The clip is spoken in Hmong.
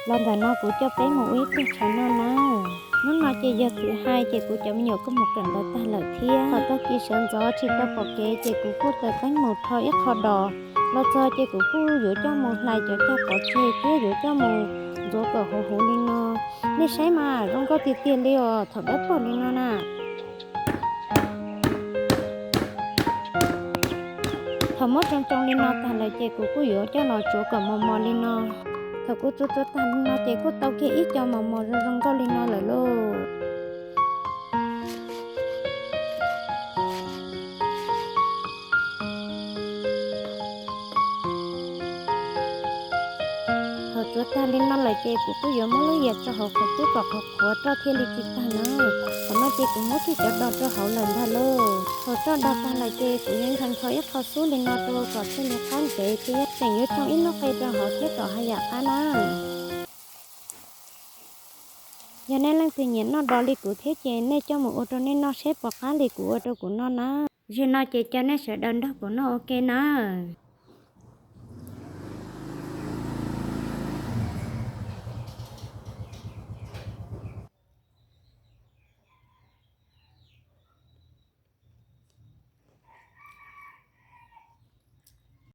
Los ntawm no kuv coj peb mus ua ib tug tshav noj na. Hnub no ces yog txiv hais ces kuv cov me nyuam kuj mus kawm ntawv tag lawm thiab. Thaum tag kis sawv ntxov tsis tau pom kev ces kuv kuj taws teeb mus rho ib qho dos. Los txog ces kuv kuj yuav coj mus hlais cov cag pov tseg thiab yuav coj mus ntxuav kom huv huv li no. Nej saib mas zoo nkauj tiag tiag li os thaum dawb paug li no na. Thaum muab tsoo tsoo li no tag lawm ces kuv kuj yuav coj los tsuav kom mos mos li no. Thaum kuv tsuav tsuav tag li no ces kuj tau kiag ib co mos mos zoo zoo nkauj li no lawm lauj. Thaum tsuav tag li no lawm ces kuv kuj yuav muab lub yias tso hauv qhov cub kom qhuav qhuav roj thiaj li tsis tag na. Thaum no ces kuv muab kiag cov dos rau hauv lawm ntag lauj. Thaum roj dos tag lawm ces kuv yuav nrhos nrho ib qho xub li no rau kom thiaj li qab ntsev thiab tseem yuav tsoo ib lub qe rau hauv thiab kom haj yam qab na. Yog nej leej twg nyiam noj dos li kuv thiab ces nej coj mus ua rau nej noj seb puas qab li kuv ua rau kuv noj na. Zaum no ces caw nej sawv daws nrog kuv noj ua ke nawb.